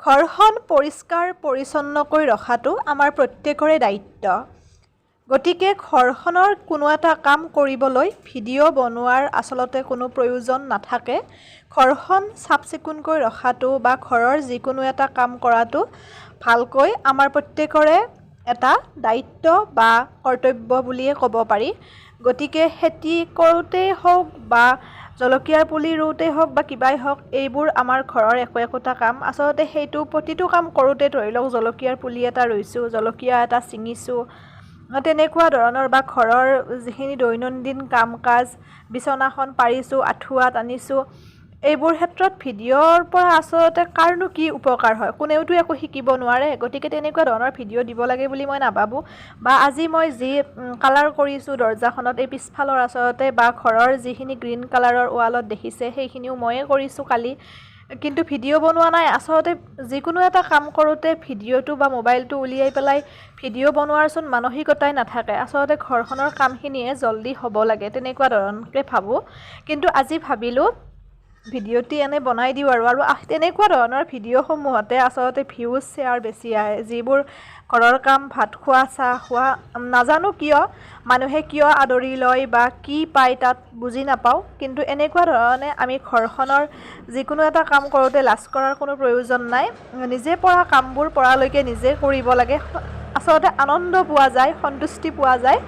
ঘৰখন পৰিষ্কাৰ পৰিচ্ছন্নকৈ ৰখাটো আমাৰ প্ৰত্যেকৰে দায়িত্ব। গতিকে ঘৰখনৰ কোনো এটা কাম কৰিবলৈ ভিডিঅ' বনোৱাৰ আচলতে কোনো প্ৰয়োজন নাথাকে। ঘৰখন চাফ চিকুণকৈ ৰখাটো বা ঘৰৰ যিকোনো এটা কাম কৰাটো ভালকৈ আমাৰ প্ৰত্যেকৰে এটা দায়িত্ব বা কৰ্তব্য বুলিয়ে ক'ব পাৰি। গতিকে খেতি কৰোঁতেই হওক বা জলকীয়াৰ পুলি ৰুওঁতেই হওক বা কিবাই হওক, এইবোৰ আমাৰ ঘৰৰ একো একোটা কাম। আচলতে সেইটো প্ৰতিটো কাম কৰোঁতে, ধৰি লওক জলকীয়াৰ পুলি এটা ৰুইছোঁ, জলকীয়া এটা ছিঙিছোঁ, তেনেকুৱা ধৰণৰ বা ঘৰৰ যিখিনি দৈনন্দিন কাম কাজ, বিচনাখন পাৰিছোঁ, আঁঠুৱা টানিছোঁ, এইবোৰ ক্ষেত্ৰত ভিডিঅ'ৰ পৰা আচলতে কাৰনো কি উপকাৰ হয়? কোনেওতো একো শিকিব নোৱাৰে। গতিকে তেনেকুৱা ধৰণৰ ভিডিঅ' দিব লাগে বুলি মই নাভাবোঁ। বা আজি মই যি কালাৰ কৰিছোঁ দৰ্জাখনত এই পিছফালৰ আচলতে বা ঘৰৰ যিখিনি গ্ৰীণ কালাৰৰ ৱালত দেখিছে, সেইখিনিও ময়ে কৰিছোঁ কালি, কিন্তু ভিডিঅ' বনোৱা নাই। আচলতে যিকোনো এটা কাম কৰোঁতে ভিডিঅ'টো বা মোবাইলটো উলিয়াই পেলাই ভিডিঅ' বনোৱাৰচোন মানসিকতাই নাথাকে। আচলতে ঘৰখনৰ কামখিনিয়ে জল্দি হ'ব লাগে, তেনেকুৱা ধৰণকৈ ভাবোঁ। কিন্তু আজি ভাবিলোঁ ভিডিঅ'টি এনে বনাই দিওঁ আৰু আৰু তেনেকুৱা ধৰণৰ ভিডিঅ'সমূহতে আচলতে ভিউজ, শ্বেয়াৰ বেছি আহে। যিবোৰ ঘৰৰ কাম, ভাত খোৱা, চাহ খোৱা, নাজানো কিয় মানুহে কিয় আদৰি লয় বা কি পায় তাত বুজি নাপাওঁ। কিন্তু এনেকুৱা ধৰণে আমি ঘৰখনৰ যিকোনো এটা কাম কৰোঁতে লাজ কৰাৰ কোনো প্ৰয়োজন নাই। নিজে পৰা কামবোৰ পৰালৈকে নিজে কৰিব লাগে। আচলতে আনন্দ পোৱা যায়, সন্তুষ্টি পোৱা যায়।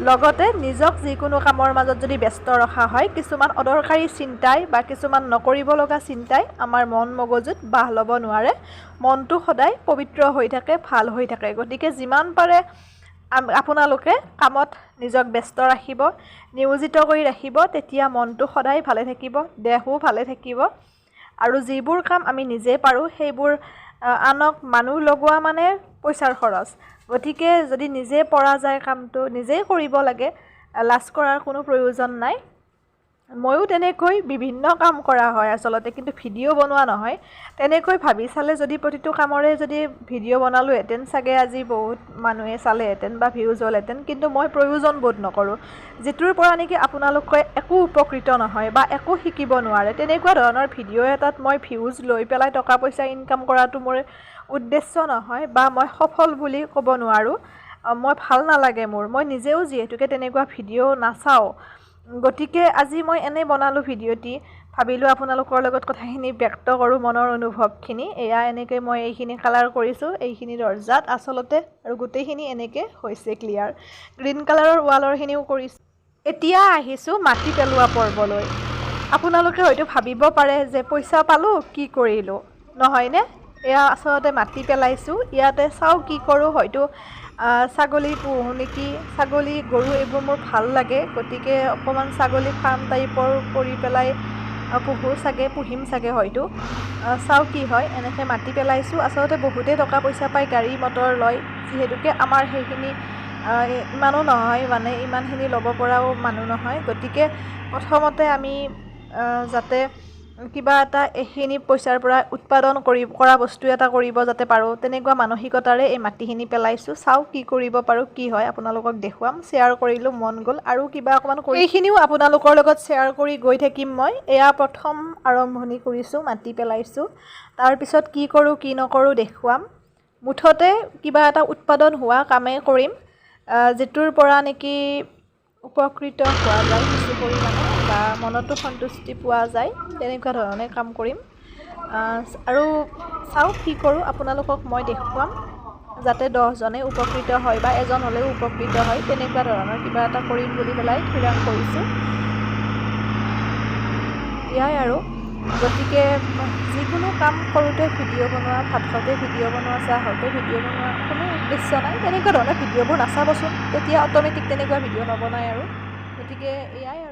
লগতে নিজক যিকোনো কামৰ মাজত যদি ব্যস্ত ৰখা হয়, কিছুমান অদৰকাৰী চিন্তাই বা কিছুমান নকৰিব লগা চিন্তাই আমাৰ মন মগজুত বাহ ল'ব নোৱাৰে। মনটো সদায় পবিত্ৰ হৈ থাকে, ভাল হৈ থাকে। গতিকে যিমান পাৰে আপোনালোকে কামত নিজক ব্যস্ত ৰাখিব, নিয়োজিত কৰি ৰাখিব, তেতিয়া মনটো সদায় ভালে থাকিব, দেহো ভালে থাকিব। আৰু যিবোৰ কাম আমি নিজে পাৰোঁ, সেইবোৰ আনক মানুহ লগোৱা মানে পইচাৰ খৰচ। গতিকে যদি নিজে পৰা যায়, কামটো নিজেই কৰিব লাগে, লাজ কৰাৰ কোনো প্ৰয়োজন নাই। ময়ো তেনেকৈ বিভিন্ন কাম কৰা হয় আচলতে, কিন্তু ভিডিঅ' বনোৱা নহয়। তেনেকৈ ভাবি চালে যদি প্ৰতিটো কামৰে যদি ভিডিঅ' বনালোহেঁতেন, চাগে আজি বহুত মানুহে চালেহেঁতেন বা ভিউজ হ'লহেঁতেন। কিন্তু মই প্ৰয়োজন বোধ নকৰোঁ। যিটোৰ পৰা নেকি আপোনালোকে একো উপকৃত নহয় বা একো শিকিব নোৱাৰে, তেনেকুৱা ধৰণৰ ভিডিঅ' এটাত মই ভিউজ লৈ পেলাই টকা পইচা ইনকাম কৰাটো মোৰ উদ্দেশ্য নহয় বা মই সফল বুলি ক'ব নোৱাৰোঁ। মই ভাল নালাগে মোৰ। মই নিজেও যিহেতুকে তেনেকুৱা ভিডিঅ' নাচাওঁ। গতিকে আজি মই এনেই বনালোঁ ভিডিঅ'টি, ভাবিলোঁ আপোনালোকৰ লগত কথাখিনি ব্যক্ত কৰোঁ, মনৰ অনুভৱখিনি। এয়া এনেকৈ মই এইখিনি কালাৰ কৰিছোঁ এইখিনি দৰ্জাত আচলতে, আৰু গোটেইখিনি এনেকৈ হৈছে ক্লিয়াৰ। গ্ৰীণ কালাৰৰ ৱালৰখিনিও কৰিছোঁ। এতিয়া আহিছোঁ মাটি পেলোৱা পৰ্বলৈ। আপোনালোকে হয়তো ভাবিব পাৰে যে পইচা পালোঁ, কি কৰিলোঁ, নহয়নে? এয়া আচলতে মাটি পেলাইছোঁ ইয়াতে। চাওঁ কি কৰোঁ, হয়তো ছাগলী পোহোঁ নেকি। ছাগলী, গৰু এইবোৰ মোৰ ভাল লাগে। গতিকে অকণমান ছাগলী ফাৰ্ম টাইপৰ কৰি পেলাই পোহোঁ চাগে, পুহিম চাগে হয়তো। চাওঁ কি হয়। এনেকৈ মাটি পেলাইছোঁ। আচলতে বহুতেই টকা পইচা পায়, গাড়ী মটৰ লয়। যিহেতুকে আমাৰ সেইখিনি ইমানো নহয়, মানে ইমানখিনি ল'ব পৰাও মানুহ নহয়। গতিকে প্ৰথমতে আমি যাতে কিবা এটা এইখিনি পইচাৰ পৰা উৎপাদন কৰি কৰা বস্তু এটা কৰিব যাতে পাৰোঁ, তেনেকুৱা মানসিকতাৰে এই মাটিখিনি পেলাইছোঁ। চাওঁ কি কৰিব পাৰোঁ, কি হয়, আপোনালোকক দেখুৱাম। শ্বেয়াৰ কৰিলোঁ, মন গ'ল আৰু কিবা অকণমান কৰি এইখিনিও আপোনালোকৰ লগত শ্বেয়াৰ কৰি গৈ থাকিম মই। এয়া প্ৰথম আৰম্ভণি কৰিছোঁ, মাটি পেলাইছোঁ। তাৰপিছত কি কৰোঁ কি নকৰোঁ দেখুৱাম। মুঠতে কিবা এটা উৎপাদন হোৱা কামেই কৰিম, যিটোৰ পৰা নেকি উপকৃত হোৱা যায় কিছু পৰিমাণে বা মনতো সন্তুষ্টি পোৱা যায়, তেনেকুৱা ধৰণে কাম কৰিম। আৰু চাওঁ কি কৰোঁ, আপোনালোকক মই দেখুৱাম, যাতে 10জনে উপকৃত হয় বা এজন হ'লেও উপকৃত হয়, তেনেকুৱা ধৰণৰ কিবা এটা কৰিম বুলি পেলাই থিৰাং কৰিছোঁ। এয়াই আৰু। গতিকে যিকোনো কাম কৰোঁতে ভিডিঅ' বনোৱা, ভাত খাওঁতে ভিডিঅ' বনোৱা, চাহ খাওঁতে ভিডিঅ' বনোৱা কোনো উদ্দেশ্য নাই। তেনেকুৱা ধৰণৰ ভিডিঅ'বোৰ নাচাবচোন, তেতিয়া অট'মেটিক তেনেকুৱা ভিডিঅ' নবনায় আৰু। গতিকে এয়াই আৰু।